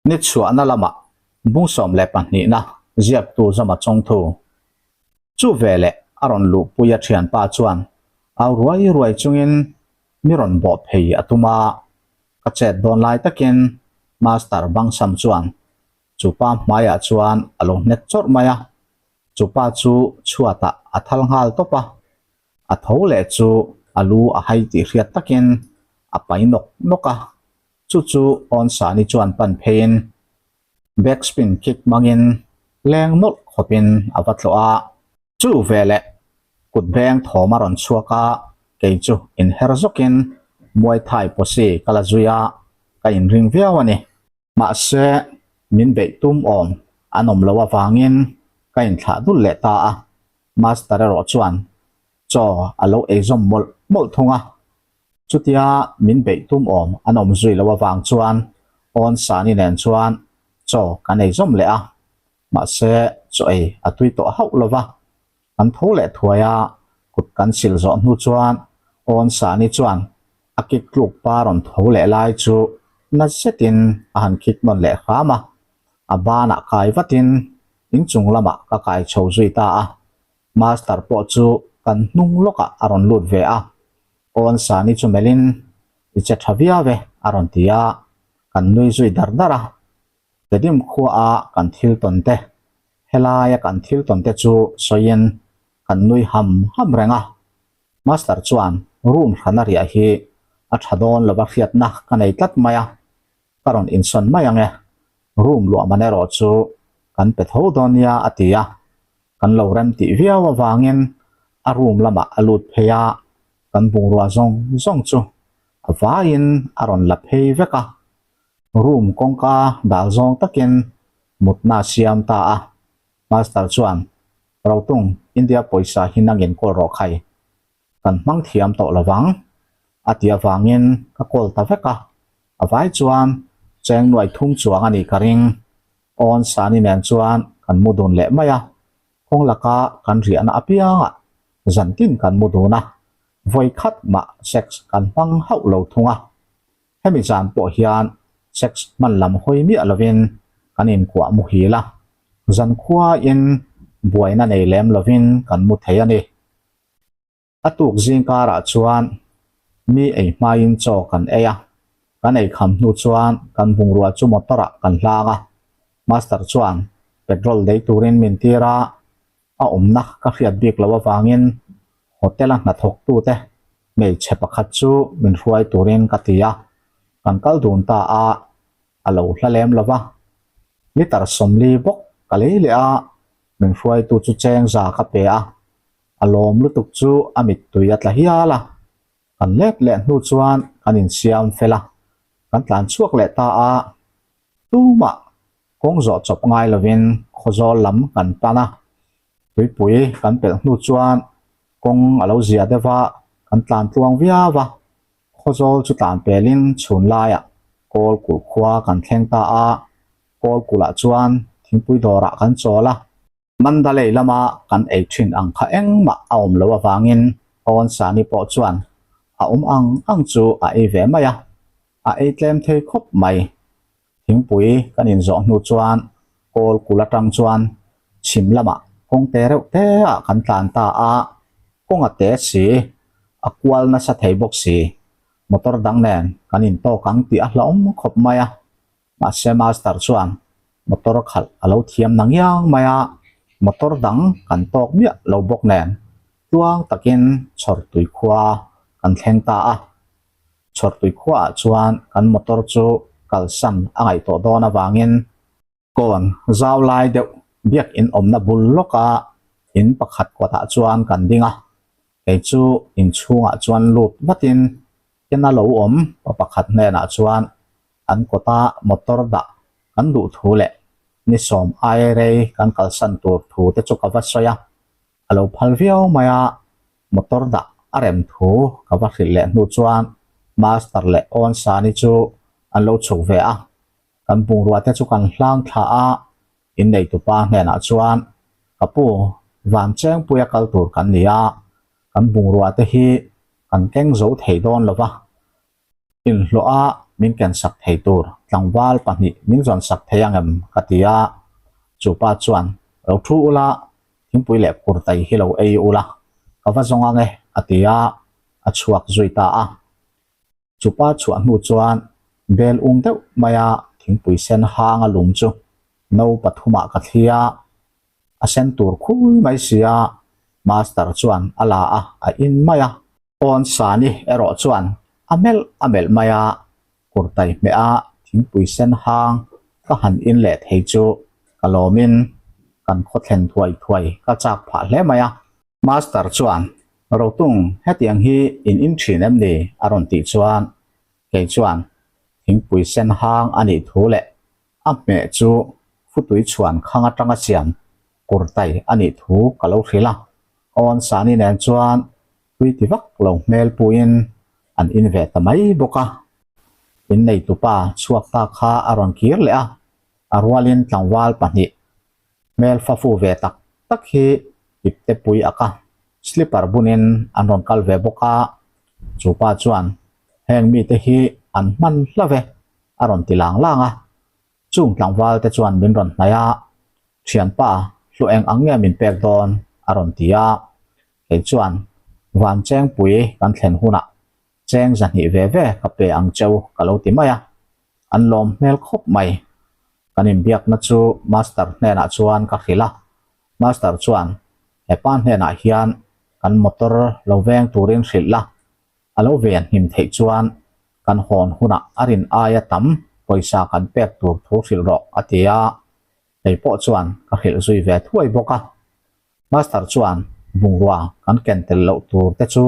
Ni chhuahna lamah bung 12na ziaktu Zama Chawngthu chu veleh a rawn luhpui a thianpa chuan au ruai ruai chungin mi rawn bawh phei a tum a, ka chet dawn lai takin Master Bangsam chuan chupa hmaiah chuan a lo hnek chawrh mai a, chupa chu chhuatah a thal nghal tawp a, a tho leh chu a lu a hai tih hriat takin a pai nawk nawk a, chu chu Awnsani chuan pan pheiin back spin kick hmangin leng nawlh khawpin a va tlawh a. Chu veleh kut beng thawm a rawn chhuak a, kei chu inher zawkin Muay Thai posi ka la zui a, ka inring viau a ni. Mahse, min beih tum awm an awm loh avangin ka inthlah dul leh ta a, Master erawh chuan chaw a lo ei zawm mawlh mawlh thung a. Chutia min beih tum awm an awm zui loh avang chuan Awn Sani nen chuan chaw kan ei zawm leh a, mahse chaw ei a tui tawh hauh lo va. Kan tho leh thuai a, kut kan sil zawh hnu chuan Awn Sani chuan a kik tluk pa rawn tho leh lai chu na zetin a han kik nawn leh hram a, a banah kai vatin inchung lamah ka kai chho zui ta a. Master pawh chu kan hnung lawkah a rawn lut ve a, Awn Sani chu melhin i che tha viau e a rawn ti a, kan nui zui dar dar a. Tedim khuaa kan thil tawn te, helaia kan thil tawn te chu sawiin kan nui ham ham reng a. Master chuan room hrana riah hi a tha dawn lova hriatna ka nei tlat mai a, ka rawn insawn mai ang e, room luah man erawh chu kan pe tho dawn nia a ti a, kan lo rem tih viau avangin a room lamah a lut phei a, kan bungrua zawng zawng chu a vaiin a rawn la phei vek a. Room kawngka dal zawng takin mutna a siam ta a, Master chuan, Rotung, India pawisa hi nangin kawl rawh khai, kan hmang thiam tawh lo vang, a ti avangin ka kawl ta vek a, a vai chuan cheng nuai thum chuang a nih ka ring. Awn Sani nen chuan kan mu dun leh mai a, kawng laka kan riahna apiangah zan tin kan mu dun a, vawi khat mah sex kan hmang hauh lo thung a. Hemi zan pawh hian sex hman lam hawi miah lovin kan inkuah muhil a, zankhuain buaina nei lem lovin kan mu thei a ni. A tuk zing karah chuan mi ei hmain chaw kan ei a, kan ei kham hnu chuan kan bungrua chu motor ah kan hlang a, Master chuan petrol lei turin min tir a, a awmna ka hriat bik loh avangin hotel a hnathawktute hmeichhe pakhat chu min hruai turin ka ti a, kan kal dun ta a, a lo hla lem lo va, litre 40 bawk ka lei leh a, min hruaitu chu cheng za ka pe a, a lawm lutuk chu a mittui a tla hial a, kan let leh hnu chuan kan insiam fel a, kan tlan chhuak leh ta a, tumah kawng zawh chawp ngai lovin Khawzawl lam kan pan a, tuipui kan pelh hnu chuan kawng a lo zia deuh a, kan tlan tluang viau a, Khawzawl chu tlan pelin chhun laiah Kawl kulh khua kan thleng ta a, Kawl kulhah chuan thingpui dawrah kan chawl a. Mandalay lama kan ei thin ang kha engmah a awm loh avangin Awn Sani pawh chuan a awm ang ang chu a ei ve mai a, a ei tlem thei khawp mai. Thingpui kan inzawh hnu chuan Kawl kulh atang chuan chhim lamah kawng te reuh te ah kan tlan ta a, kawng a te si, a kual nasa thei bawk si, motor dang nen kan intawk ang tih a hlauhawm khawp mai a. Mahse Master chuan motor khalh a lo thiam na ngiang mai a, motor dang kan tawk miah lo bawk nen tluang takin Chhawrtui khua kan thleng ta a. Chhawrtui khuaah chuan kan motor chu kalsan a ngaih tawh dawn avangin kawn zau lai deuh biakin awmna bul lawka in pakhat kawtah chuan kan ding a, kei chu inchhungah chuan lut vatin Kena lo awm pa pakhat hnenah chuan an kawta motor dah kan duh thu leh ni sawm ai rei kan kalsan tur thu te chu ka va sawi a, a lo phal viau mai a, motor dah a rem thu ka va hrilh leh hnu chuan Master leh Awn Sani chu an lo chhuk ve a, kan bungrua te chu kan hlang thla a, innei tupa hnenah chuan. Ka pu, van chengpuia kal tur kan ni a, kan bungrua te hi kan keng zo thei dawn lo va, inhlawh a min ken sak thei tur tlangval pahnih min zawn sak thei ang em? ka ti a, chu pa chuan, Lo thu ula, thingpui leh kurtai hi lo ei ula, ka va zawng ang e, a ti a, a chhuak zui ta a. Chupa chhuah hnu chuan bel um deuh maia thingpui sen hang a lum chu no pathumah ka thli a, a sen tur khui mai si a, Master chuan a la a, a in mai a. Awn Sani erawh chuan a melh a melh mai a, kurtai hmeh a thingpui sen hang ka han in leh thei chu ka lawmin kan khaw thlen thuai thuai ka chak phah hle mai a. Master chuan, Rotung, hetiang hi in in thin em ni? a rawn tih chuan kei chuan thingpui sen hang a nih thu leh a hmeh chu futui chhuan khang atanga siam kurtai a nih thu ka lo hrilh a. Awn Sani nen chuan tui ti vak lo hmel puiin an in ve ta mai bawk a. Inneitupa chhuak ta kha a rawn kir leh a, a rualin tlangval pahnih Hmel fafu ve tak tak hi ipte pui ak a, slipper bunin an rawn kal ve bawk a, chu pa chuan heng mite hi an hman hla ve a rawn ti lang lang a, chung tlangval te chuan min rawn hnaih a, thianpa hlu eng ang nge min pek dawn a rawn ti a, kei chuan van chengpui kan thlen hunah cheng zahnih ve ve ka pe ang cheu ka lo ti mai a, an lawm hmel khawp mai. Kan inbiakna chu Master hnenah chuan ka hrilh a, Master chuan hepa hnenah hian kan motor lo veng turin hrilh la, a lo ven hnim theih chuan kan hawn hunah a rin aia tam pawisa kan pek tur thu hrilh rawh a ti a, kei pawh chuan ka hrilh zui ve thuai bawk a. Master chuan bungrua kan ken tel loh tur te chu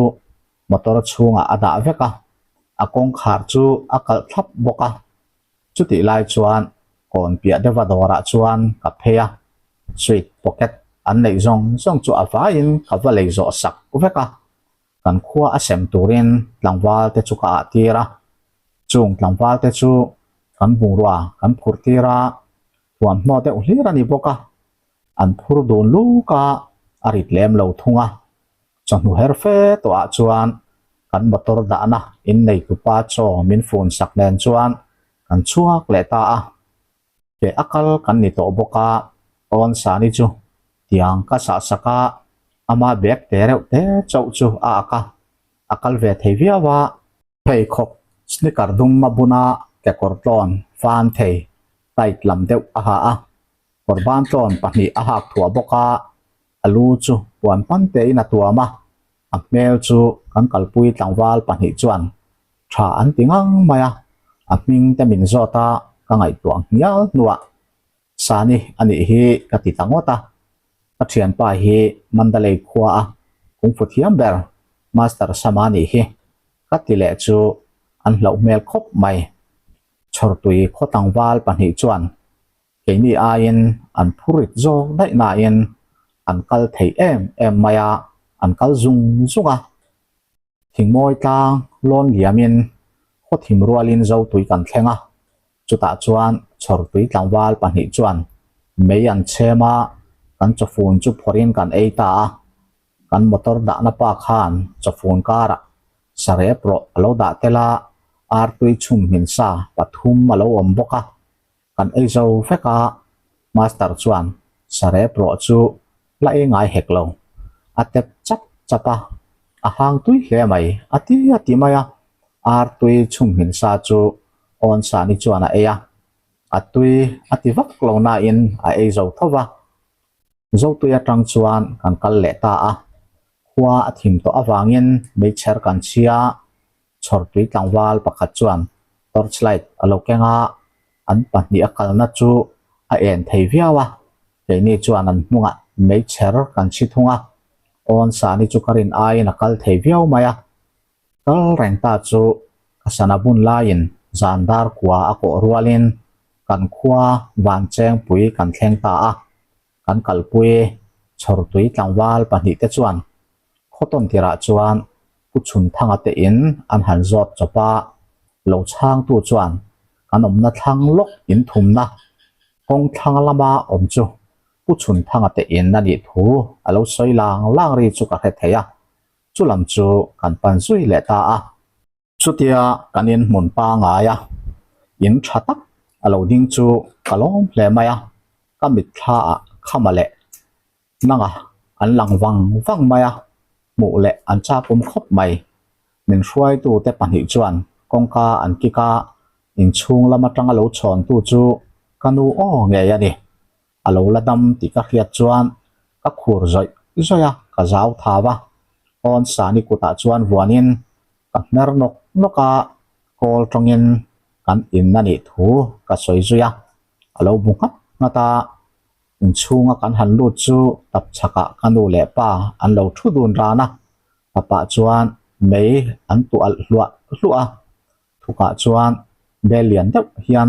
motor chhungah a dah vek a, a kawngkhar chu a kalh thlap bawk a. Chutih lai chuan kawn piah deuha dawrah chuan ka phei a, sweet pocket an neih zawng zawng chu a vaiin ka va lei zawh sak vek a, kan khua a sem turin tlangval te chu ka ah tir a, chung tlangval te chu kan bungrua kan phurh tir a, thuamhnaw deuh hlir a ni bawk a, an phur dun luk a, a rit lem lo thung a. Chawhnu her fe tawhah chuan kan motor dahna inneitupa chaw min fun sak nen chuan kan chhuak leh ta a. Ke a kal kan ni tawh bawk a, Awn Sani chu tiang ka sah sak a, ama bag te reuh te chauh chu a ak a, a kal ve thei viau a. Pheikhawk sneaker dum a bun a, kekawr tlawn fan thei tight lam deuh a ha a, kawr ban tlawn pahnih a hak thuah bawk a, a lu chu puan pan tein a tuam a, a hmel chu kan kalpui tlangval pahnih chuan tha an ti ngang mai a, a hming te min zawt a, ka ngaihtuah nghial hnuah Sani a nih hi ka ti ta ngawt a, ka thianpa hi Mandalay khua a kungfu thiam ber Master Sama nih hi ka ti leh chu an hlauh hmel khawp mai. Chhawrtui khaw tlangval pahnih chuan keini aiin an phurit zawk daih nain an kal thei em em mai a, an kal zung zung a. Thingmawi tlang lawn liamin khaw thim rualin Zotui kan thleng a, chutah chuan Chhawrtui tlangval pahnih chuan mei an chhem a, kan chawfun chu phawrhin kan ei ta a. Kan motor dahna pa khan chawfun karah sarep rawh a lo dah tel a, artui chhum hmin sa pathum a lo awm bawk a. Kan ei zo vek a, Master chuan sarep rawh chu la ei ngai hek lo. A tep chap chap a, a hang tui hle mai a ti a ti mai a. Artui chhum hmin sa chu awn sani chuan a ei a, a tui a ti vak lo nain a ei zo tho va. Zotui atang chuan kan kal leh ta a, khua a thim tawh avangin meichher kan chhia chhawrtui tlangval pakhat chuan torchlight a lo keng a, an pahnih a kalna chu a en thei viau a, keini chuan an hnungah meichher kan chhi thung a, awn sani chu ka rin aiin a kal thei viau mai a, kal reng ta chu ka sana bun laiin zan dar kua a kawh rualin kan khua van chengpui kan thleng ta a, kan kalpui chhawrtui tlangval pahnih te chuan khawtawn tirah chuan Pu Chhunthanga te in an han zawt chawp a, lo chhangtu chuan kan awmna thlang lawk in thumna kawng thlang lama awm chu. Pu Chhunthanga te in a nih thu a lo sawi lang lang ri chu ka hre thei a, chu lam chu kan pan zui leh ta a. Chutia kan in hmun pangai a, in tha tak a lo ding chu ka lawm hle mai a, ka mitthla ah khama leh nanga an lang vang vang mai a, hmuh leh an chak awm khawp mai. Min hruaitute pahnih chuan kawngka an kik a, inchhung lam atanga lo chhawntu chu ka nu aw ngei a ni. A lo la dam tih ka hriat chuan ka khur zawih zawih a, ka zau thau a. Awn Sani kutah chuan vuanin ka hmer nawk nawk a, kawl tawngin kan in a nih thu ka sawi zui a, a lo bu nghat nghat a. Inchhunga kan han lut chu tapchhakah ka nu leh pa an lo thu dun ran a, tapah chuan mei an tuah alh hluah hluah a, thukah chuan bel lian deuh hian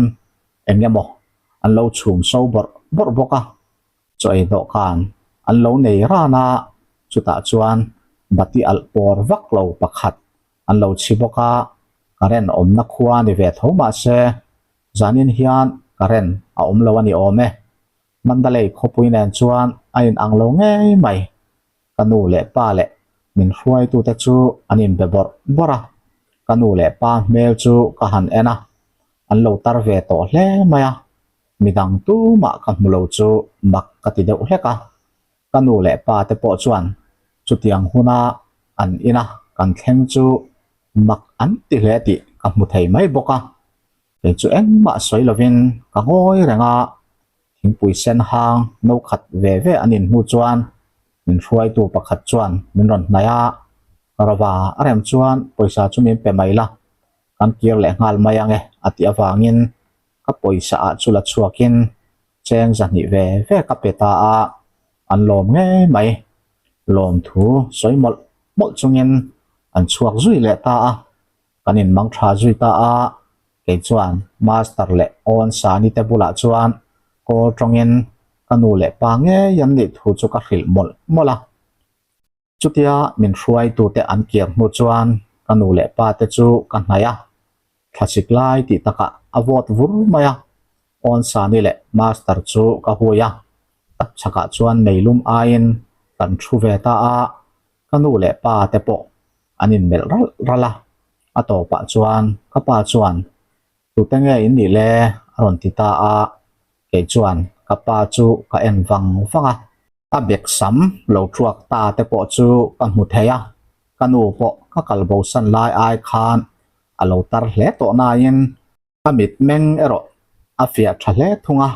eng emaw an lo chhum so bawrh bawrh bawk a, chaw ei dawhkan an lo nei ran a, chutah chuan bati alh pawr vak lo pakhat an lo chhi bawk a, current awmna khua ni ve tho mahse Zanin hian current a awm lo a ni awm e. Mandalay khawpui nen chuan a inang lo ngei mai. Ka nu leh pa leh min hruaitute chu an inbe bawrh bawrh a. Ka nu leh pa hmel chu ka han en a, an lo tar ve tawh hle mai a. Midang tumah ka hmu lo chu mak ka ti deuh hlek a. Ka nu leh pa te pawh chuan chutiang huna an ina kan thleng chu mak an ti hle tih ka hmu thei mai bawk a. Kei chu engmah sawi lovin ka ngawi reng a, thingpui sen hang no khat ve ve an inhnu chuan min hruaitu pakhat chuan min rawn hnaih a, Rava a rem chuan pawisa chu min pe mai la, kan kir leh nghal mai ang e a tih avangin ka pawisa ah chu la chhuakin cheng zahnih ve ve ka pe ta a, an lawm ngei mai. Lawmthu sawi mawlh mawlh chungin an chhuak zui leh ta a. Kan inmang tha zui ta a, kei chuan Master leh Awn Sani te bulah chuan call tawngin ka nu leh pa ngei an nih thu chu ka hrilh mawlh mawlh a. Chutia min hruaitute an kir hnu chuan ka nu leh pa te chu ka hnaih a, thlasik lai tih takah a vawt vur mai a, Awn Sani leh Master chu ka hui a, tapchhakah chuan meilum aiin kan thu ve ta a, Ka nu leh pa te pawh an inmelh ralh ralh a, a tawpah chuan ka pa chuan, Tute nge in nih le? a rawn ti ta a, kei chuan ka pa chu ka en vang vang a. A bek sam lo thuak ta te pawh chu ka hmu thei a, ka nu pawh ka kal bosan lai ai khan a lo tar hle tawh nain A mitmeng erawh a fiah tha hle thung a,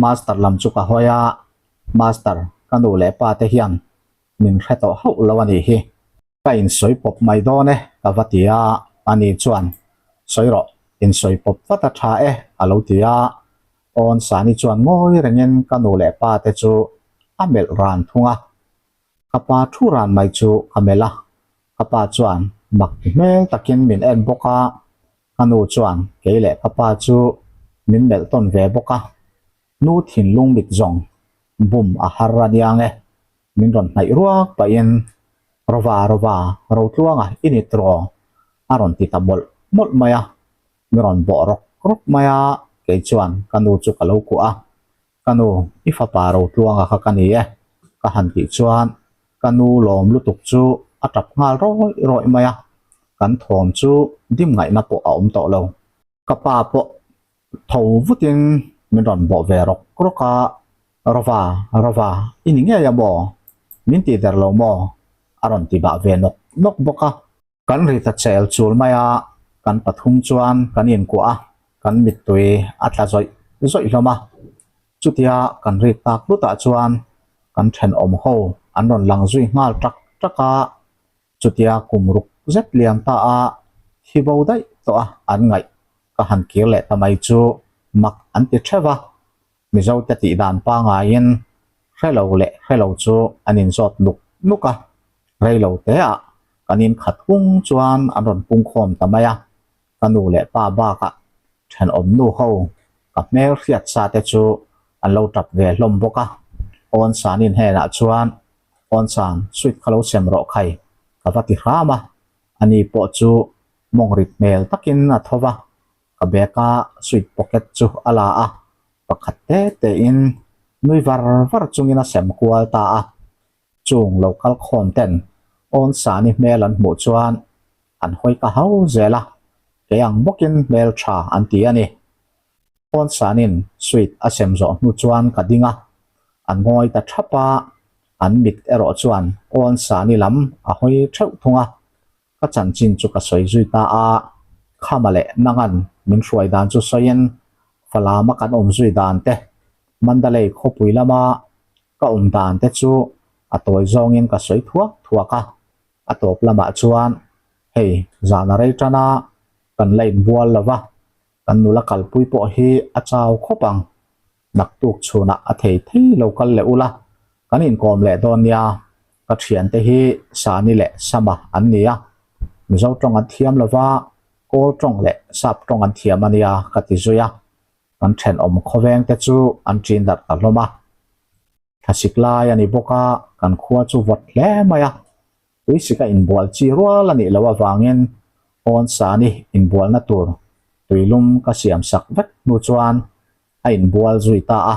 Master lam chu ka hawi a, Master, ka nu leh pa te hian min hre tawh hauh lo a nih hi. Ka insawi pawp mai dawn e, ka va ti a, ani chuan, Sawi rawh, insawi pawp vat a tha e, a lo ti a. Awn Sani chuan ngawi rengin ka nu leh pa te chu a melh ran thung a. Ka pa thu ran mai chu ka melh a, ka pa chuan mak ti hmel takin min en bawk a, Ka nu chuan kei leh ka pa chu min melh tawn ve bawk a, nu thinlung mit zawng bum a har a nia nge, min rawn hnaih ruak pahin Rova Rova Rotluanga i ni tiraw? a rawn ti ta mawlh mawlh mai a, mi rawn bawh rawk rawk mai a, kei chuan ka nu chu ka lo kuah a, Ka nu, i fapa Rotluanga kha ka ni e, ka han tih chuan ka nu lawm lutuk chu a tap nghal rawih rawih mai a, kan thawm chu dim ngaihna pawh a awm tawh lo. Ka pa pawh tho vutin min rawn bawh ve rawk rawk a, Rova, Rova, i ni ngei a maw? Min tih der lo maw? a rawn ti bah ve nawk nawk bawk a. Kan ri ta chel chul mai a, kan pathum chuan kan inkuah a, kan mittui a tla zawih zawih hlawm a. Chutia kan rik tak lutah chuan kan thenawm ho an rawn lang zui nghal tak tak a, chutia kum ruk zet liam ta a, thi bo daih tawh a an ngaih ka han kir leh ta mai chu mak an ti theuh a. Mizote tih dan pangaiin hre lo leh hre lo chu an inzawt nuk nuk a, rei lo teah kan inkhat hung chuan an rawn pungkhawm ta mai a, ka nu leh pa bakah thenawm nu ho ka hmel hriat sa te chu an lo tap ve hlawm bawk a, Awnsanin hnenah chuan Awnsan sweet kha lo sem rawh khai ka va ti hram a, ani pawh chu mawng rit hmel takin a tho va. Ka bag a sweet pocket chu a la a, pakhat te te in Nui var var chungin a sem kual ta a. Chung lo kal khawm ten Awnsani hmel an hmuh chuan an hawi ka hau zel a, kei ang bawkin hmel tha an ti a ni. Awnsanin sweet a sem zawh hnu chuan ka ding a, an ngawi ta thap a, an mit erawh chuan Awnsani lam a hawi theuh thung a. Ka chanchin chu ka sawi zui ta a, Khama leh Nangan min hruai dan chu sawiin Falama kan awm zui dan te, Mandalay khawpui lama ka awm dan te chu a tawi zawngin ka sawi thuak thuak a, a tawp lamah chuan hei zan a rei tan a, kan la inbual lo va, kan nula kalpui pawh hi a chau khawp ang. Naktuk chhunah a thei thei lo kal leh ula, kan inkawm leh dawn nia, ka thiante hi Sani leh Sama an ni a, Mizo tawng an thiam lo va, Kawl tawng leh Sap tawng an thiam a nia ka ti zui a, kan thenawm khawveng te chu an ṭin darh ta hlawm a. Thlasik lai a ni bawk a, kan khua chu vawt hle mai a, Tuisika inbual chi rual a nih loh avangin Awnsani inbualna tur tuilum ka siam sak vek hnu chuan a inbual zui ta a.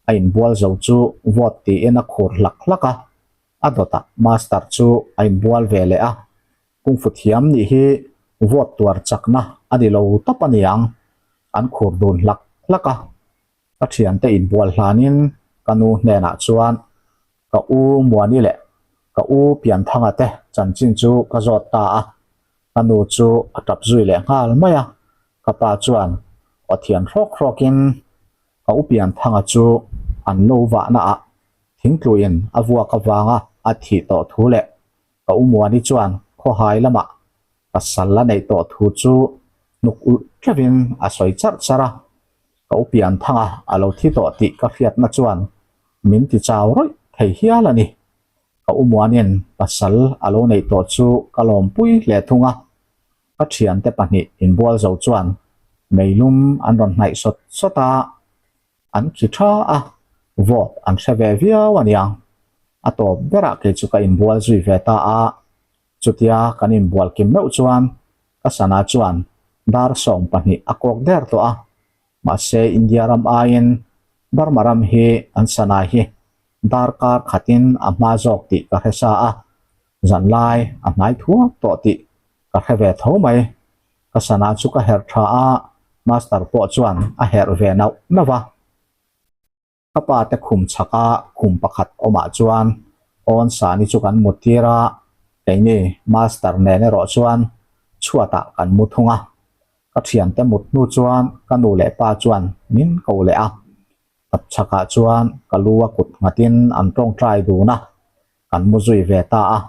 A inbual zo chu vawt tiin a khur hlak hlak a, a dawtah Master chu a inbual ve leh a. Kungfu thiam nih hi vawt tuar chakna a ni lo tawp a niang, an khur dun hlak hlak a. Ka thiante inbual hlanin ka nu hnenah chuan ka u Muani leh ka u Pianthanga te chanchin chu ka zawt ta a, ka nu chu a tap zui leh nghal mai a, ka pa chuan aw thian hrawk hrawkin ka u Pianthanga chu an lo vahna ah thingtluin a vuak avanga a thih tawh thu leh ka u Muani chuan khawhai lamah pasal a neih tawh thu chu hnuk ulh tleuhin a sawi charh charh a, ka u Pianthanga a lo thi tawh tih ka hriatna chuan min ti chau rawih thei hial a ni. Ka u Muanin pasal a lo neih tawh chu ka lawmpui hle thung a, ka thiante pahnih inbual zo chuan meilum an rawn hnaih sawt sawt a, an khi tha a, vawt an hre ve viau a niang. A tawp berah kei chu ka inbual zui ve ta a, Chutia kan inbual kim meuh chuan ka sana chuan dar 20 a kawk der tawh a, mahse India ram aiin Burma ram hi an sana hi darkar khatin a hma zawk tih ka hre sa a, zanlai a hnai thuak tawh tih ka hre ve tho mai. Ka sana chu ka herh tha a, master pawh chuan a herh ve nauh nauh a. Ka pa te khum chhaka khum pakhat awmah chuan awn sani chu kan mut tir a, keini master nen erawh chuan chhuatah kan mu thung a. Ka thiante mut hnu chuan ka nu leh pa chuan min ko leh a, tap chhakah chuan ka lu a kut nghatin an tawngtai dun a, kan mu zui ve ta a.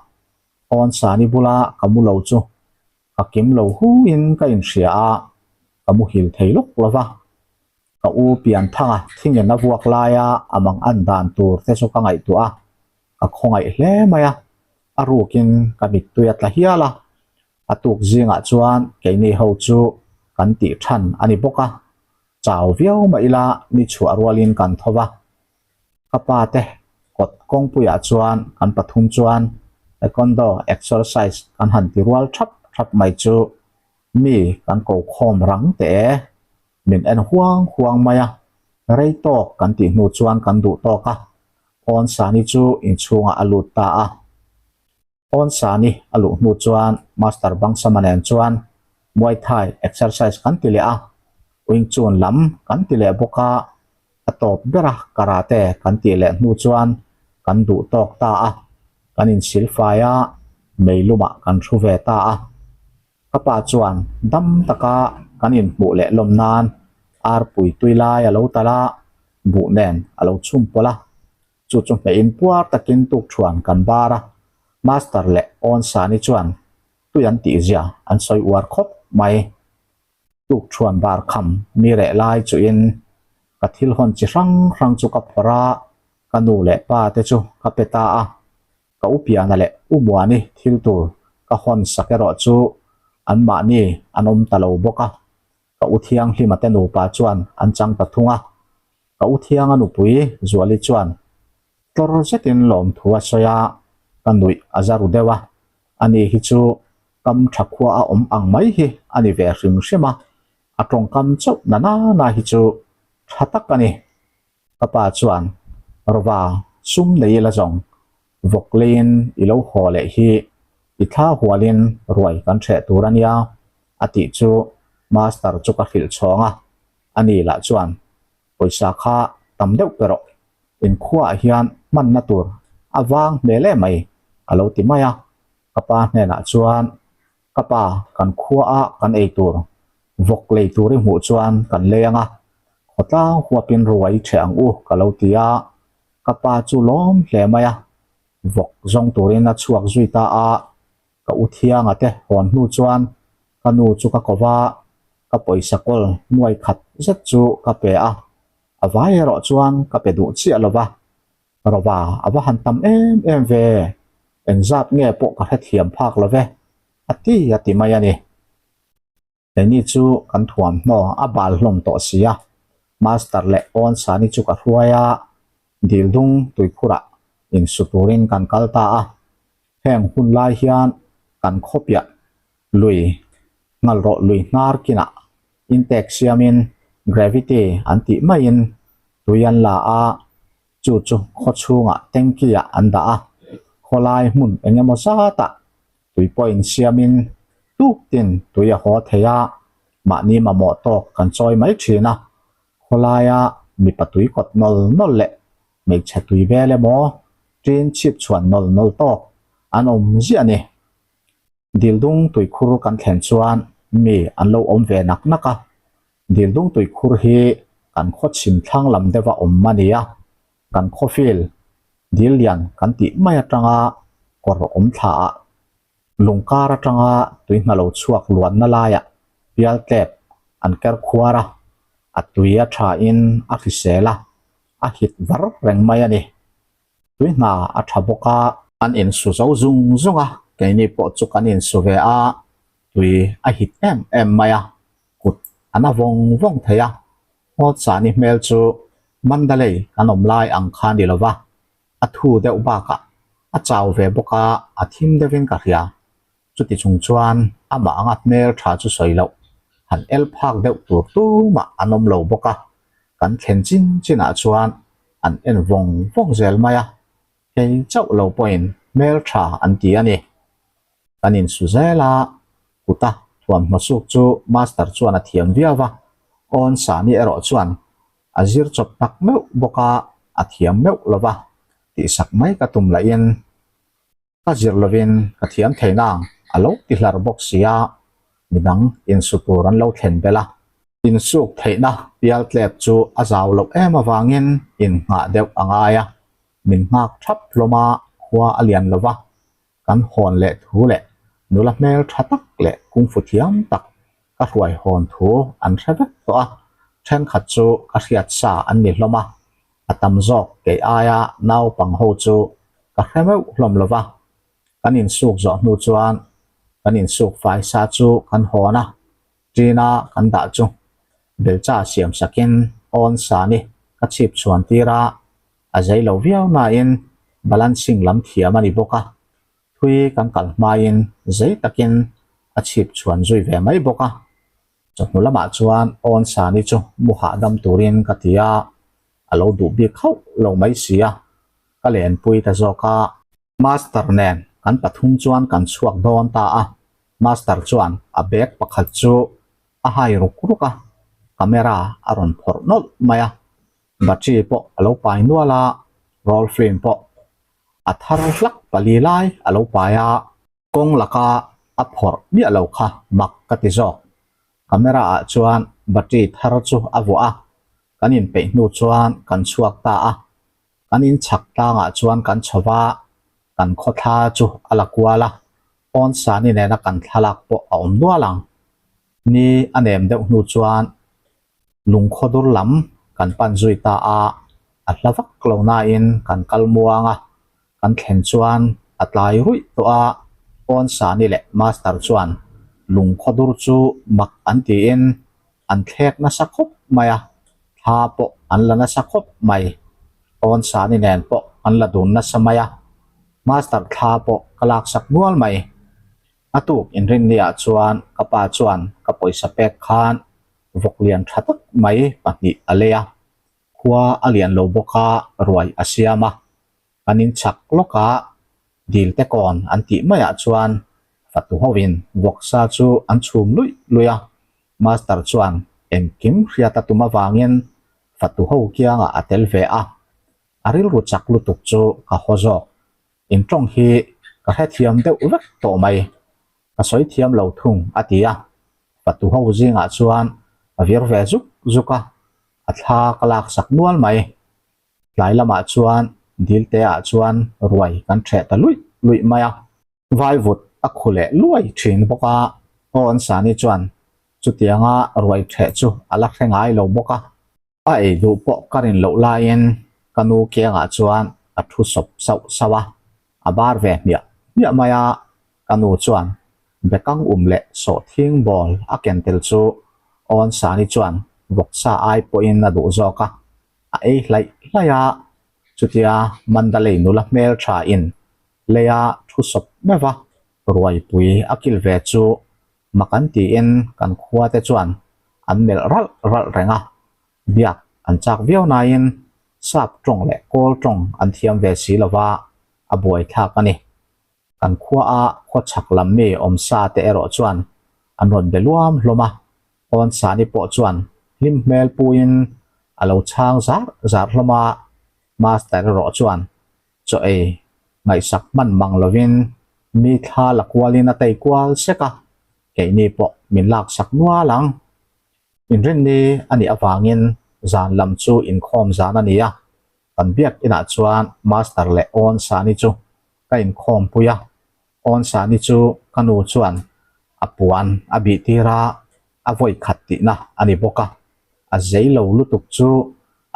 Awn sani bula ka mu lo chu ka kim lo huin ka inhria a, ka muhil thei lawk lo va. Ka u Pianthanga thingin a vuak laia a mang an dan tur te chu ka ngaihtuah a, ka khawngaih hle mai a, a rukin ka mittui a tla hial a. A tuk zingah chuan keini ho chu kan tih than a ni bawk a, chau viau mah ila ni chhuah rualin kan tho va. Ka pa te kawt kawngpuiah chuan kan pathum chuan taekwondo exercise kan han ti rual thap thap mai chu mi kan ko khawm rang teh e. Min en huang huang mai a, rei tawk kan tih hnu chuan kan duh tawk a, Awnsani chu inchhungah a lut ta a. Awnsani a luh hnu chuan Master Bangsama nen chuan Muay Thai exercise kan ti leh a, Wing Chun lam kan ti leh bawk a, a tawp bera karate kan tih leh hnu chuan kan duh tawk ta a, kan insilfai a, meilumah kan thu ve ta a. Ka pa chuan dam taka kan inhmuh leh lawm nan arpui tui lai a lo tal a, buh nen a lo chhum pawlh a. Chu chu hmeiin puar takin tukthuan kan bar a, Master leh Awnsani chuan tui an tihzia an sawi uar khawp mai. Tukthuan bar kham mi reh lai chuin ka thil hawn chi hrang hrang chu ka phawrh a, ka nu leh pa te chu ka pe ta a. Ka u Piana leh U Muani thil tur ka hawn sak erawh chu anmahni an awm ta lo bawk a, ka u Thianghlima te nupa chuan an chang ta thung a. Ka u Thianga nupui Zuali chuan tlawr zetin lawmthu a sawi a, ka nuih a za ru deuh a, ani hi chu kam tha khua a awm ang mai hi a ni ve hrim hrim a, a tawngkam chauh na na na hi chu tha tak a ni. Ka pa chuan Rova sum nei ila zawng vawk leiin i lo haw leh hi i thla hualin ruai kan hreh tur a nia a tih chu Master chu ka hrilh chhawng a, ani lah chuan pawisa kha tam deuh pe rawh, inkhuaah hian hmanna tur a vang hmel em mai a lo ti mai a, ka pa hnenah chuan Ka pa, kan khuaah kan ei tur, vawk lei tur i hmuh chuan kan lei ang a, khawtlang huapin ruai ṭheh ang u ka lo ti a, ka pa chu lawm hle mai a, vawk zawng turin a chhuak zui ta a, ka u thianga te hawn hnu chuan ka nu chu ka ko va, ka pawisa kawl nuai khat zet chu ka pe a, a vai erawh chuan ka pe duh chiah lo va, Rova a va han tam em em ve, engzat nge pawh ka hrethiam phak lo ve, a ti a ti mai a ni. Keini chu kan thuamhnaw a bal hlawm tawh si a, Master leh Awn Sani chu ka hruai a, Dildung tuikhurah insu turin kan kal ta a. Heng hun lai hian kan khawpiah lui ngalrawh lui hnar kinah intek siamin gravity an tih maiin tui an la a, chu chu khaw chhungah tanky ah an dah a, khawlai hmun eng emaw zatah tui pawh insiamin tuk tin tui a haw thei a, mahni mamawh tawk kan chawi mai thin a, khawlaia mipa tui kawt nawl nawl leh hmeichhe tui vel emaw ṭin chhip chhuan nawl nawl tawk an awm ziah a ni. Dildung tuikhur kan thlen chuan mi an lo awm ve nak nak a, Dildung tuikhur hi kan khaw chhim thlang lam deuha awm a ni a, kan khawfil dil lian kan tih mai atanga kawr awm thla ah lungkar atanga tui hna lo chhuak luanna laiah pial tlep an ker khuar a, a tui a tha in a hrisel a, a hit var reng mai a ni. Tui hna a tha bawk a. An insu zo zung zung a, keini pawh chu kan insu ve a, tui a hit em em mai a, kut a na vawng vawng thei a, Hawtsani hmel chu Mandalay kan awm lai ang kha ni lo va, a thu deuh bakah a chau ve bawk a, a thim deuhin ka hria. Chuti chung chuan amah anga hmel tha chu sawi loh, han el phak deuh tur tumah an awm lo bawk a, kan thlen chin chinah chuan an en vawng vawng zel mai a, kei chauh lo pawhin hmel tha an ti a ni. Kan insu zel a, kuta thuamhnaw suk chu master chuan a thiam viau va, awn sani erawh chuan a zir chawp tak meuh bawk a, a thiam meuh lo va, tihsak mai ka tum lahin Ka zir lovin ka thiam thei nang a lo ti hlar bawk si a, midang insu tur an lo thlen belh a. Insuk theihna pial tlep chu a zau loh em avangin innghah deuh a ngai a, min nghak thap hlawm a, khua a lian lo va, kan hawn leh thu leh nula hmel tha tak leh kungfu thiam tak ka hruai hawn thu an hre vek tawh a, thenkhat chu ka hriat sa an ni hlawm a, a tam zawk kei aia naupang ho chu ka hre meuh hlawm lo va, kan insuk zawh hnu chuan kan insuk fai sa chu kan hawn a, ṭina kan dah chu belcha siam sakin awn sani ka chhip chhuan tir a, a zei lo viau nain balancing lam thiam a ni bawk a, thui kan kal hmain zei takin a chhip chhuan zui ve mai bawk a. Chawhnu lamah chuan awn Sani chu mu hahdam turin ka ti a, a lo duh bik hauh lo mai si a, ka lenpui ta zawk a. Master nen kan pathum chuan kan chhuak dawn ta a, Master chuan a bag pakhat chu a hai ruk ruk a, camera a rawn phawrh nawlh mai a, battery pawh a lo pai nual a, roll film pawh a thar hlak pali lai a lo pai a. Kawng laka a phawrh miah lo kha mak ka ti zawk. Camera ah chuan battery thar chu a vuah a, kan inpeih hnu chuan kan chhuak ta a. Kan inchhak tlangah chuan kan chho va, kan khawthla chu a la kual a, awn sani nena kan thlalak pawh a awm nual ang. Ni a nem deuh hnu chuan Lungkhawdur lam kan pan zui ta a, a hla vak lo nain kan kal muang a, kan thlen chuan a tlai ruih tawh a, Awn Sani leh Master chuan Lungkhawdur chu mak an tiin an thlek nasa khawp mai a, thla pawh an la nasa khawp mai, Awn Sani nen pawh an la dun nasa mai a, Master thla pawh ka laksak nual mai. A tuk inrinniah chuan ka pa chuan ka pawisa pek khan vawk lian tha tak mai pahnih a lei a. Khua a lian lo bawk a, ruai a siam a. Kan in chak lawk a, dil te kawn an tih maiah chuan fatu hovin vawksa chu an chhum luih luih a. Master chuan engkim hriat a tum avangin fatu ho kiangah a tel ve a. A rilru chak lutuk chu ka haw zawk. In tawng hi ka hrethiam deuh vek tawh mai. Ka sawi thiam lo thung a ti a. Fatu ho zingah chuan a vir ve zuk zuk a, a thla ka laksak nual mai. Tlai lamah chuan dilte ah chuan ruai kan ṭheh ta luih luih mai a. Vaivut a khu leh luai ṭhin bawk a, Aw Ansani chuan chutianga ruai ṭheh chu a la hre ngai lo bawk a. A ei duh pawh ka rin loh laiin ka nu kiangah chuan a thu sawp sauh sauh a, a bar ve hmiah hmiah mai a, ka nu chuan bekang um leh sawhthing bawl a ken tel chu Awn Sani chuan vawksa ai pawhin a duh zawk a, a ei hlaih hlaih a, chutia Mandalay nula hmel tha in leia thu sawp meuh a, ruaipui a kil ve chu mak an tiin kan khua te chuan an melh ralh ralh reng a, biak an chak viau nain sap tawng leh kawl tawng an thiam ve si lova a buaithlak a ni. Kan khua a khaw chhak lam mi awm sa te erawh chuan an rawn be luam hlawm a, Awn Sani pawh chuan hlim hmel puiin a lo chhang zar zar hlawm a, Master erawh chuan chaw ei ngaihsak hman mang lovin mi thla la kualin a tei kual sek a, keini pawh min laksak nual ang. Inrinni a nih avangin zan lam chu inkhawm zan a ni a, kan biak inah chuan Master leh Awn Sani chu ka inkhawm pui a, Awn Sani chu ka nu chuan a puan a bih tir a, a vawi khat tihna a ni bawk a, a zei lo lutuk chu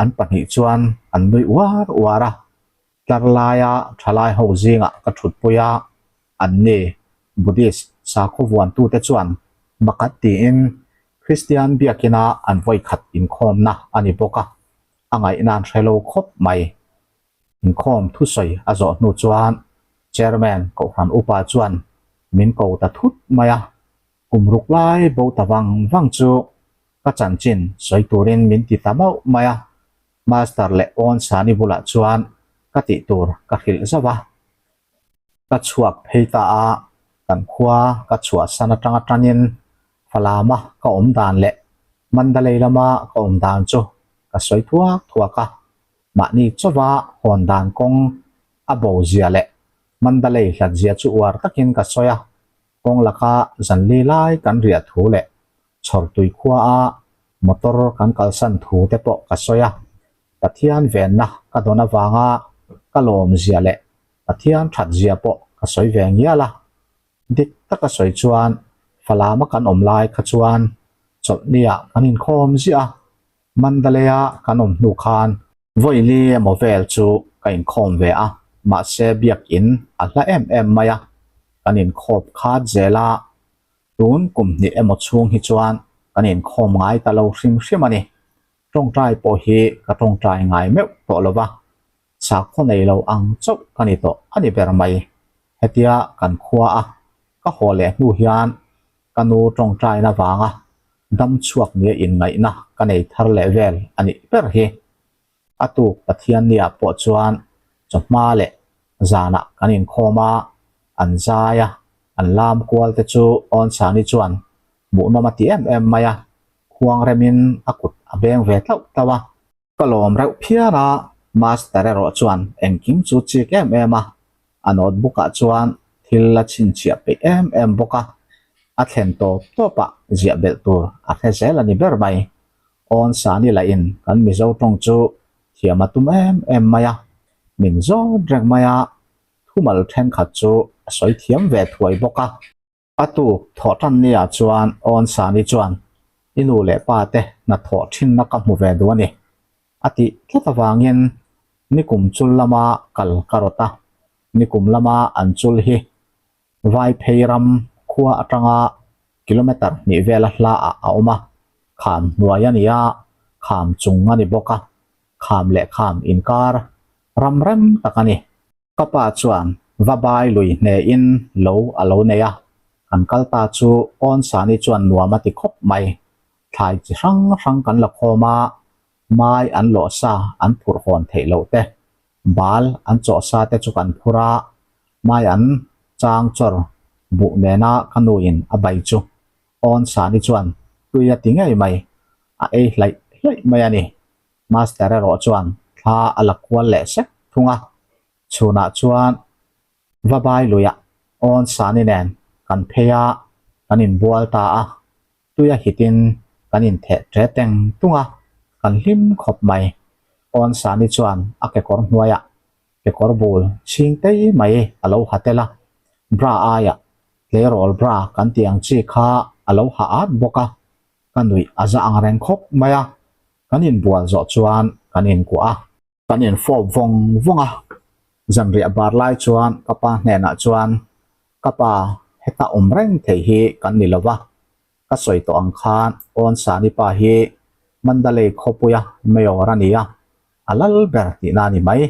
an pahnih chuan an nui uar uar a, tlar laia thalai ho zingah ka thutpui a, an ni Buddhist sakhaw vuantute chuan makhat tiin Kristian biakina an vawi khat inkhawmna a ni bawk a, a ngaihna an hre lo khawp mai. Inkhawm thusawi a zawh hnu chuan Chairman Kohhran Upa chuan min ko ta thut mai a, kum ruk lai bo ta vang vang chu ka chanchin sawi turin min ti ta mauh mai a, Master leh Awn Sani bulah chuan ka tih tur ka hrilh zauh a. Ka chhuak phei ta a, kan khua ka chhuahsan atanga tanin Falama ka awm dan leh Mandalay lama ka awm dan chu ka sawi thuak thuak a, mahni chauva hawn dan kawng a bo zia leh Mandalay hlat zia chu uar takin ka sawi a, kawng laka zanli lai kan riah thu leh chhawrtui khua a motor kan kalsan thu te pawh ka sawi a, Pathian venna ka dawn avanga ka lawm zia leh Pathian that zia pawh ka sawi ve ngial a. Dik taka sawi chuan Falama kan awm lai kha chuan chawlhniah kan inkhawm ziah a, Mandalay-a kan awm hnu khan Vawili emaw vel chu ka inkhawm ve a, mahse biakin a hla em em mai a, kan inkhawp khat zel a, tun kum hnih emaw chhung hi chuan kan inkhawm ngai ta lo hrim hrim a ni. Tawngtai pawh hi ka tawngtai ngai meuh tawh lo va, sakhaw nei lo ang chauh ka ni tawh a ni ber mai. Hetia kan khua a ka haw leh hnu hian ka nu tawngtaina vanga dam chhuak nia inngaihna ka nei thar leh vel a nih ber hi. A tuk Pathiannia pawh chuan chawhma leh zanah kan inkhawm a, an zai a, an lam kual te chu Awnsani chuan hmuhnawm a ti em em mai a, khuang remin a kut a beng ve tlauh tlauh a. Ka lawm reuh phian a, Master erawh chuan engkim chu chik em em a, a notebook ah chuan thil a chhinchhiah peih em em bawk a, a thlen tawp tawp ah ziah belh tur a hre zel a ni ber mai. Awn Sani lah in kan Mizo tawng chu thiam a tum em em mai a, min zawt reng mai a, thumal thenkhat chu a sawi thiam ve thuai bawk a. A tuk thawh tan nia chuan Awn Sani chuan, I nu leh pa te hnathawh thinna ka hmu ve duh a ni, a tih tlat avangin nikum chul lama kal ka rawt a, nikum lama an chul hi Vaiphei ram khua atanga kilometre hnih vela hlaah a awm a, kham hnuai a ni a, kham chung a ni bawk a, kham leh kham inkar ram rem tak a ni. Ka pa chuan va bai lui hnehin lo a lo nei a, kan kal ta chu Awnsani chuan nuam a ti khawp mai. Thlai chi hrang hrang kan la khawm a, Mai an lawh sa an phurh hawn theih loh te, bal an chawh sa te chu kan phur a, mai an chang chawr buh nena ka nu in a bai chu awn sani chuan tui a ti ngei mai, a ei hlaih hlaih mai a ni. Master erawh chuan thla a la kual leh sek thung a, chhunah chuan va bai luiah awn sani nen kan phei a, kan inbual ta a. Tuia hitin kan intheh ṭe teng tung a, kan hlim khawp mai. Awn Sani chuan a kekawr hnuaiah kekawr bul chhing tei mai a lo ha tel a, bra aiah tleirawl bra kan tih ang chi kha a lo ha at bawk a, ka nuih a za ang reng khawp mai a, kan inbual zawh chuan kan inkuah a. Kan infawp vawng vawng a, zanriah bar lai chuan ka pa hnenah chuan, Ka pa, heta awm reng thei hi kan ni lo va, ka sawi tawh ang khan Awn Sani pa hi Mandalay khawpuia mayor a ni a, a lal ber tihna a ni mai.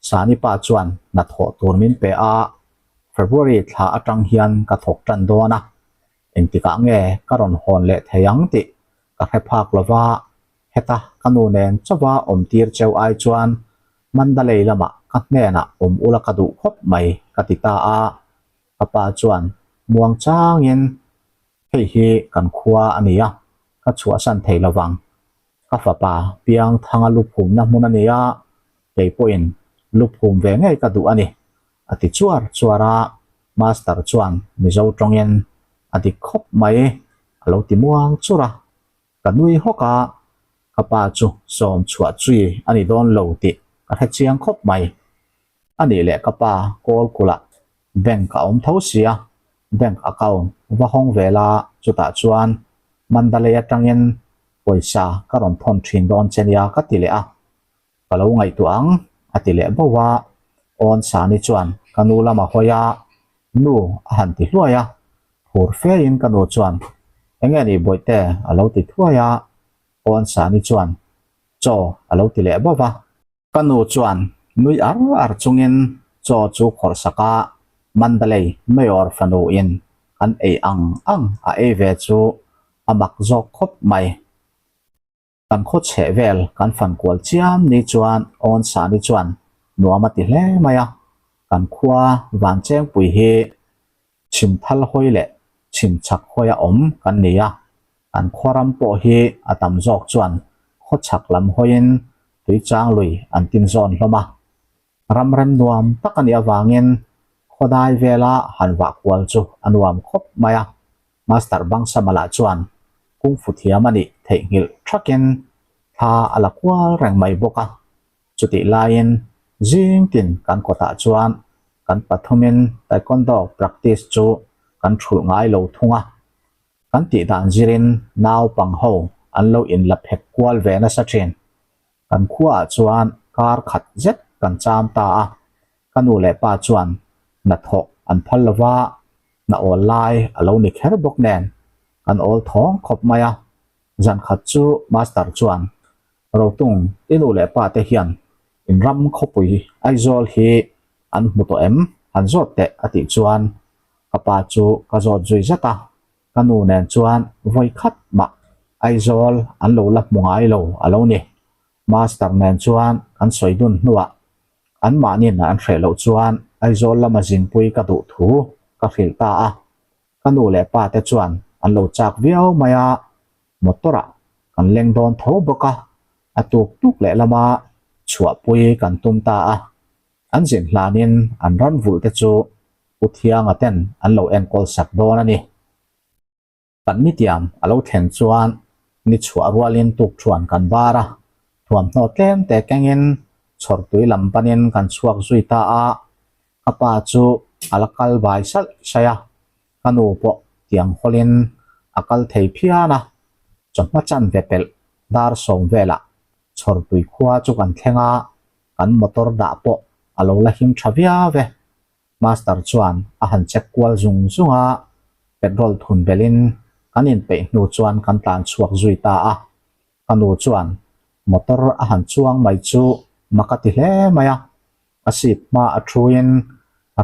Sani pa chuan hnathawh tur min pe a, February thla atang hian ka thawk tan dawn a, engtikah nge ka rawn hawn leh thei ang tih ka hre phak lo va, Heta ka nu nen chauha awm tir cheu ai chuan Mandalay lamah ka hnenah awm ula ka duh khawp mai ka ti ta a. Ka pa chuan muang changin, Hei hi kan khua a ni a, ka chhuahsan thei lo vang. Ka fapa piang thanga luphumna hmun a ni a, kei pawhin luphum ve ngei ka duh a ni, a ti chuar chuar a. Master chuan Mizo tawngin a dik khawp mai a lo ti muang chur a. Ka nui hawk a, ka pa chu sawm chhuah chui a ni dawn lo tih ka hre chiang khawp mai. A nih leh ka pa kawl kulh ah bank a awm tho sia, bank account va hawng ve la chutah chuan Mandalay atangin pawisa ka rawn thawn thin dawn che nia ka ti leh a. Ka lo ngaihtuah ang, a ti leh bauh a. Awn Sani chuan ka nu lam a hawi a, Nu a han ti hluai a. Phur fein ka nu chuan, Enge ni Bawihte? a lo ti thuai a. Awn Sani chuan, Chaw a lo ti leh bauh a. Ka nu chuan nui ar ar chungin chaw chu khawrh sak a, Mandalay Mayor fanu in kan ei ang ang a ei ve chu a mak zawk khawp mai. Kan khaw chheh vel kan fan kual chiam ni chuan Awn Sani chuan nuam a ti hle mai a, kan khua Vanchengpui hi chhim thal hawi leh chhim chhak hawia awm kan ni a, kan khua ram pawh hi a tam zawk chuan khaw chhak lam hawiin tuichang lui an tin zawn hlawm a. Ram rem nuam tak a nih avangin khawdai vela han vah kual chu a nuam khawp mai a. Master Bangsamala chuan kung fu thiam a nih theihnghilh thakin thla a la kual reng mai bawk a. Chutih laiin zing tin kan kawtah chuan kan pathumin Taekwondo practice chu kan thulh ngai lo thung a. Kan tih dan zirin naupang ho an lo inla phek kual ve nasa thin. Kan khuaah chuan kar khat zet kan cham ta a, ka nu leh pa chuan hnathawh an phal lo va, hna awl lai a lo ni kher bawk nen kan awl thawng khawp mai a. Zan khat chu Master chuan, Rotung, i nu leh pa te hian in ram khawpui Aizawl hi an hmu tawh em? Han zawt teh a tih chuan ka pa chu ka zawt zui zat a. Ka nu nen chuan vawi khat mah Aizawl an lo la hmu ngai lo a lo ni. Master nen chuan kan sawi dun hnuah anmahnin an hreh loh chuan Aizawl lama zinpui ka duh thu ka hrilh ta a. Ka nu leh pa te chuan an lo chak viau mai a, motor ah kan leng dawn tho bawk a, a tuk tuk leh lama chhuahpui kan tum ta a. An zin hlanin an ran vulh te chu Pu Thianga ten an lo enkawl sak dawn a ni. Kan nitiam a lo thlen chuan ni chhuah rualin tukthuan kan bar a, thuamhnaw tlem te kengin chhawrtui lam panin kan chhuak zui ta a, ka pa chu a la kal bai salh saih a, ka nu pawh tiang hawlin a kal thei phian a, chawhma chanve pelh dar sawm velah chhawrtui khua chu kan thleng a, kan motor dah pawh a lo la him tha viau e. Master chuan a han check kual zung zung a, petrol thun belhin kan inpeih hnu chuan kan tlan chhuak zui ta a. Ka nu chuan motor a han chuang mai chu mak a ti hle mai a, a seat hma a thuin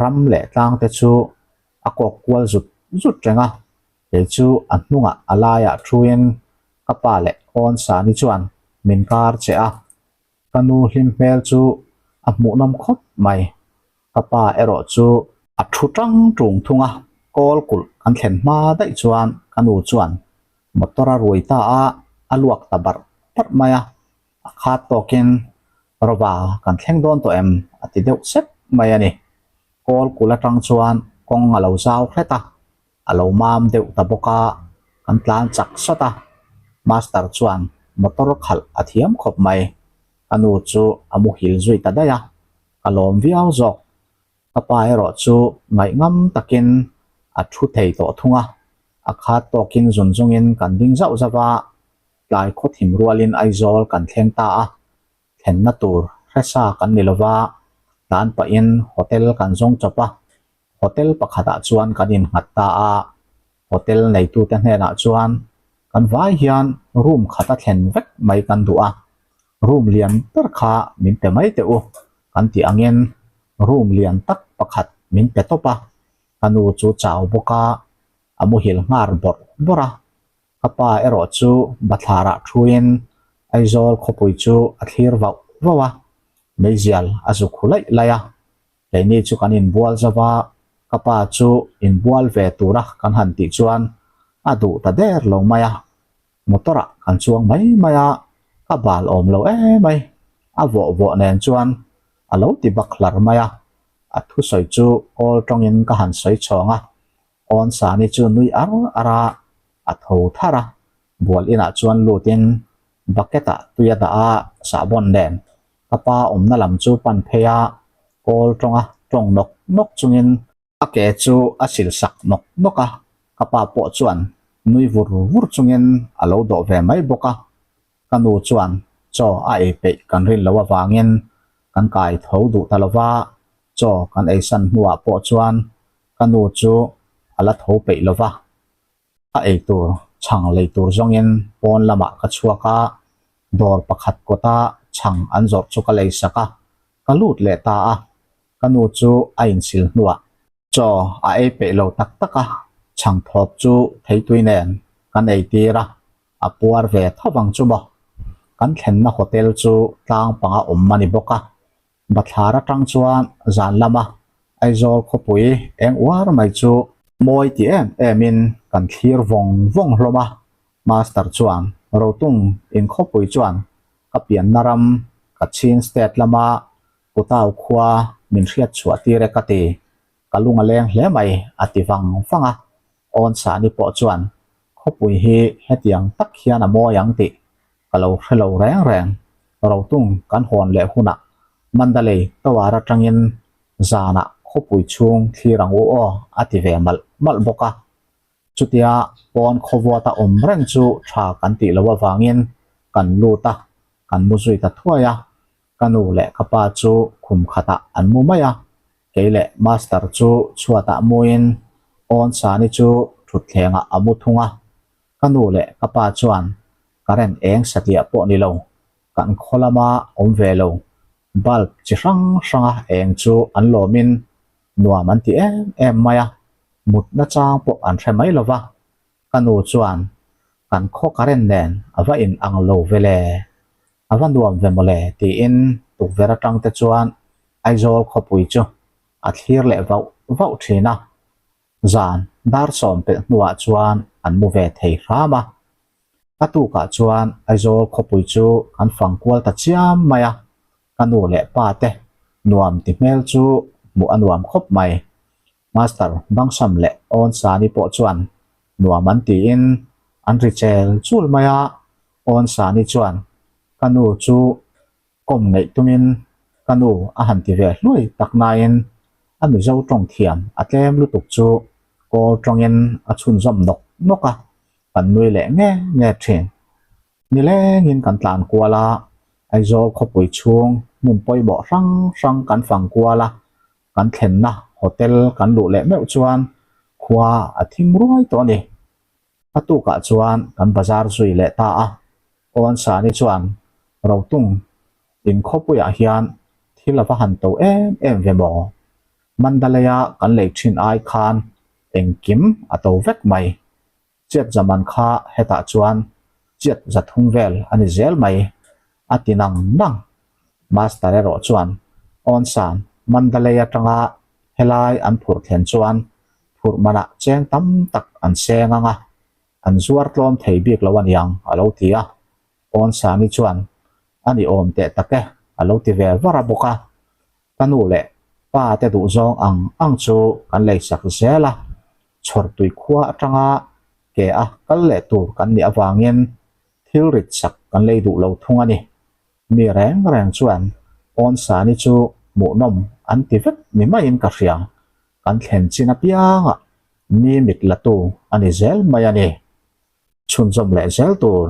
ram leh tlang te chu a kawk kual zut zut reng a, kei chu a hnungah a laiah thuin ka pa leh Awn Sani chuan. min kar che a, ka nu hlim hmel chu a hmuhnawm khawp mai. Ka pa erawh chu a thu tang tung thung a, kawl kulh kan thlen hma daih chuan ka nu chuan motor a rui ta a, a luak ta barh barh mai a, a khat tawkin Rova kan thleng dawn tawh em? a ti deuh sep mai a ni. Kawl kulh atang chuan kawng a lo zau hret a, a lo mam deuh ta bawk a, kan tlan chak sawt a, Master chuan motor khalh a thiam khawp mai, ka nu chu a muhil zui ta daih a, ka lawm viau zawk. Ka pa erawh chu ngaihngam takin a thu thei tawh thung a, a khat tawkin zun zungin kan ding zauh zauh a, tlai khawthim rualin Aizawl kan thleng ta a, thlenna tur hresa kan ni lova, tlan pahin hotel kan zawng chawp a, hotel pakhatah chuan kan innghat ta a, hotel neitute hnenah chuan kan vai hian room khat a thlen vek mai kan duh a, room lian ber kha min pe mai teh u kan tih angin room lian tak pakhat min pe tawp a, ka nu chu chau bawk a, a muhil nghar bawrh bawrh a. Ka pa erawh chu bathlarah thuin Aizawl khawpui chu a thlir vauh vauh a, meizial a zuk hu laih laih a. Keini chu kan inbual zo va, ka pa chu inbual ve tura kan han tih chuan a duh ta der lo mai a. Motor-ah kan chuang mai mai a, ka bal awm lo emai, a vawh vawh nen chuan a lo ti bak hlar mai a. A thusawi chu kawl tawngin ka han sawi chhawng a, Awnsani chu nui ar ar a, a tho thar a, bual inah chuan lutin bucket ah tui a dah a, sahbawn nen ka pa awmna lam chu pan phei a, kawl tawnga tawng nawk nawk chungin a ke chu a sil sak nawk nawk a, ka pa pawh chuan nui vur vur chungin a lo dawh ve mai bawk a, ka nu chuan chaw a ei peih kan rin loh avangin kan kai tho duh ta lova, chaw kan ei san hnuah pawh chuan Ka nu chu a la tho peih lo va, a ei tur chhang lei tur zawngin pawn lamah ka chhuak a, dawr pakhat kawta chhang an zawrh chu ka lei sak a, ka lut leh ta a, ka nu chu a insil hnuah chaw a ei peih lo tak tak a, chhang thawp chu theitui nen kan ei tir a, a puar ve tho vang chu maw. Kan thlenna hotel chu tlang panga awm a ni bawk a, Bathlar atang chuan zan lama Aizawl khawpui eng uar mai chu mawi ti em emin kan thlir vawng vawng hlawm a, Master chuan Rotung in khawpui chuan ka pianna ram Kachin state lama Putau khua min hriat chhuah tir e ka ti, ka lung a leng hle mai a ti vang vang a, Awnsani pawh chuan khawpui hi hetiang tak hian a mawi ang tih Ka lo hre lo reng reng. Rotung kan hawn leh hunah Mandalay Tower atangin zanah khawpui chhung thlir ang u aw a ti ve malh malh bawk a. Chutia pawn khawvuata awm reng chu tha kan tih loh avangin kan lut a, kan mu zui ta thuai a. Ka nu leh ka pa chu khum khatah an mu mai a, kei leh Master chu chhuatah muin Awnsani chu thutthlengah a mu thung a. Ka nu leh ka pa chuan current eng satliah pawh ni lo, kan khaw lama awm ve lo, bulb chi hrang hranga eng chu an lawmin nuam an ti em em mai a, mutna chang pawh an hre mai lo va, ka nu chuan kan khaw current nen a va in ang lo ve le, a va nuam ve mawle tiin tukverh atang te chuan Aizawl khawpui chu a thlir leh vauh vauh thin a. Zan dar sawm pelh hnuah chuan an mu ve thei hram a. Ka tukah chuan Aizawl khawpui chu kan fang kual ta chiam mai a, ka nu leh pa te nuam ti hmel chu hmuh a nuam khawp mai. Master Bangsam leh Awnsani pawh chuan nuam an tiin an ri chel chul mai a, Awnsani chuan ka nu chu Kawm ngeih tumin ka nu a han ti ve hluai tak nain a Mizo tawng thiam a tlem lutuk chu kawl tawngin a chhunzawm nawk nawk a, kan nui leh nge nge thin. Nilengin kan tlan kual a, Aizawl khawpui chhung hmun pawimawh hrang hrang kan fang kual a, kan thlenna hotel kan luh leh meuh chuan khua a thim ruai tawh a ni. A tukah chuan kan bazar zui leh ta a, Awnsani chuan Rotung in khawpuiah hian thil a va han to em em ve maw? Mandalay-a kan lei thin ai khan engkim a to vek mai. Chiat zaman kha hetah chuan chiat za thum vel a ni zel mai. a ti nang nang. Master erawh chuan Awnsan Mandalay atanga helai an phurh thlen chuan phurh manah cheng tam tak an seng ang a, an zuar tlawm thei bik lo aniang a lo ti a. Awnsani chuan a ni awm teh tak e a lo ti ve var a bawk a. Ka nu leh pa te duhzawng ang ang chu kan leisak zel a, chhawrtui khua atanga ke a kal leh tur kan nih avangin thil rit sak kan lei duh lo thung a ni. Mi reng reng chuan Awnsani chu hmuhnawm an ti vek ni maiin ka hria, kan thlen chin apiangah mi mit latu a ni zel mai a ni. Chhunzawm leh zel tur.